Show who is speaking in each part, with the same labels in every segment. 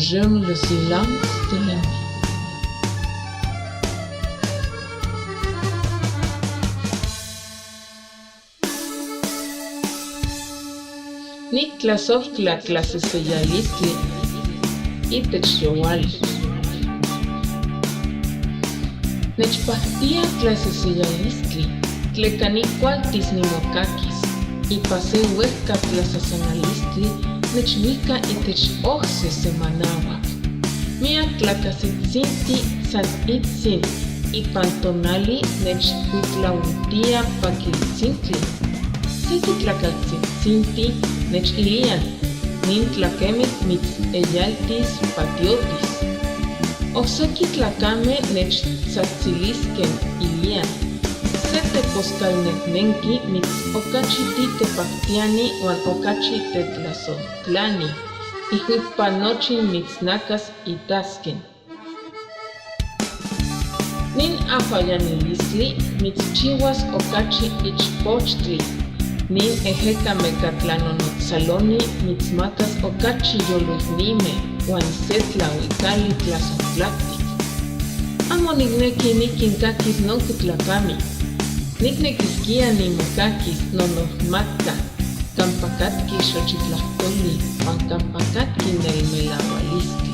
Speaker 1: J'aime le silence de la nuit. Nictlasojtla tlaseseyalistli itech youali. Nechpactia tlaseseyalistli tleca nicualtis nimocaquis. Ipa se huehca tlasasanalistli nechhuica itech ojse semanahuac. Miac tlacasitzintli san itzin ipan tonali nechcuitlauiltia paquiltzintli. Seki tlacaltzitzintli nechilian nin tlaquemitl mitzeyaltis patiotis. Ocseki tlacame nechtzahtzilisque ilian se teposcalnejnenqui mitz ocachi titepactiani huan ocachi tetlasojtlani. Ijuipa nochi mitznacas itasquen. Nin ajuayanilistli mitzchihuas ocachi ichpochtli. Nin ejeca mecatlanonotzaloni mitzmacas ocachi yoloicnime huan se tlahuicali tlasojtlactic. Amo nicnequi niquincaquis nonque tlacame. Nicnequisquía nimocaquis nonojmatca campa catqui xochitlahtoli huan campa catqui nelmelahualistli.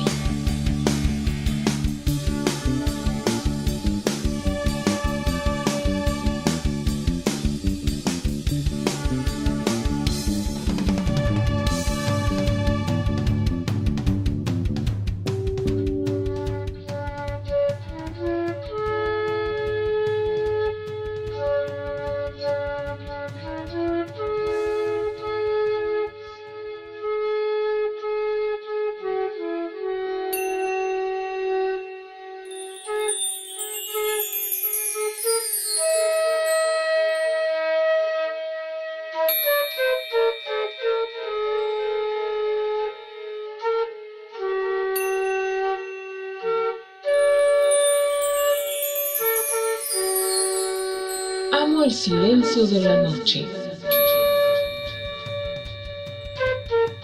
Speaker 1: Amo el silencio de la noche.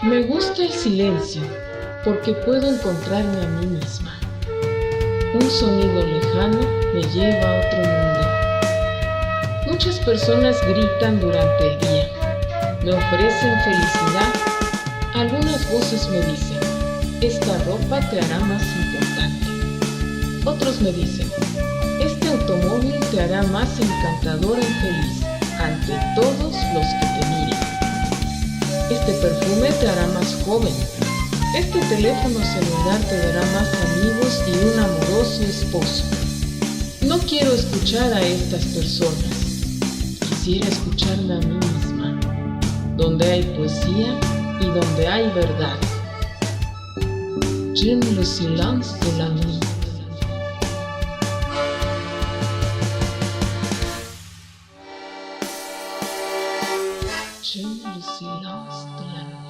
Speaker 1: Me gusta el silencio porque puedo encontrarme a mí misma. Un sonido lejano me lleva a otro mundo. Muchas personas gritan durante el día. Me ofrecen felicidad. Algunas voces me dicen, esta ropa te hará más importante. Otros me dicen, este automóvil te hará más encantadora y feliz ante todos los que te miren. Este perfume te hará más joven. Este teléfono celular te dará más amigos y un amoroso esposo. No quiero escuchar a estas personas. Quisiera escucharme a mí misma, donde hay poesía y donde hay verdad. J'aime le silence de la nuit. J'aime le silence de la nuit.